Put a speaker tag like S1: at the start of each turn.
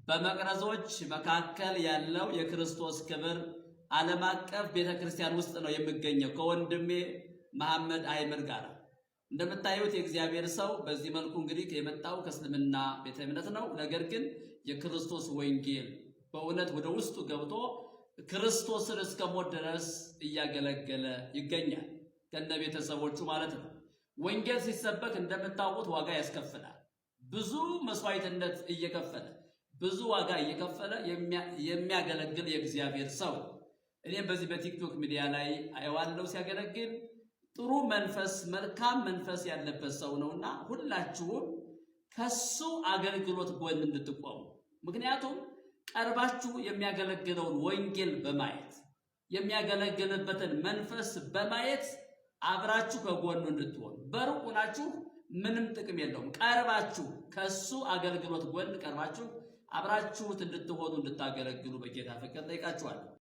S1: በመቅረዞች መካከል ያለው የክርስቶስ ክብር ዓለም አቀፍ ቤተክርስቲያን ውስጥ ነው የሚገኘው ከወንድሜ መሐመድ አህመድ ጋር። እንደምታዩት የእግዚአብሔር ሰው በዚህ መልኩ እንግዲህ የመጣው ከእስልምና ቤተ እምነት ነው። ነገር ግን የክርስቶስ ወንጌል በእውነት ወደ ውስጡ ገብቶ ክርስቶስን እስከ ሞት ድረስ እያገለገለ ይገኛል፣ ከነ ቤተሰቦቹ ማለት ነው። ወንጌል ሲሰበክ እንደምታውቁት ዋጋ ያስከፍላል። ብዙ መስዋዕትነት እየከፈለ፣ ብዙ ዋጋ እየከፈለ የሚያገለግል የእግዚአብሔር ሰው። እኔም በዚህ በቲክቶክ ሚዲያ ላይ አየዋለሁ ሲያገለግል። ጥሩ መንፈስ፣ መልካም መንፈስ ያለበት ሰው ነውና ሁላችሁም ከሱ አገልግሎት ጎን እንድትቆሙ፣ ምክንያቱም ቀርባችሁ የሚያገለግለውን ወንጌል በማየት፣ የሚያገለግልበትን መንፈስ በማየት አብራችሁ ከጎኑ እንድትሆኑ። በሩቁ ናችሁ ምንም ጥቅም የለውም። ቀርባችሁ ከሱ አገልግሎት ጎን ቀርባችሁ አብራችሁት እንድትሆኑ፣ እንድታገለግሉ በጌታ ፍቅር ጠይቃችኋለሁ።